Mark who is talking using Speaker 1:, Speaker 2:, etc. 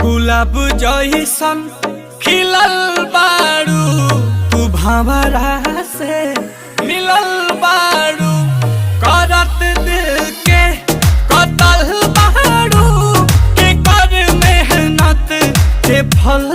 Speaker 1: गुलाब जैसन खिलल बारू, तू भंवरा से मिलल बारू। करत दिल के कतल बारू, के कर मेहनत के फल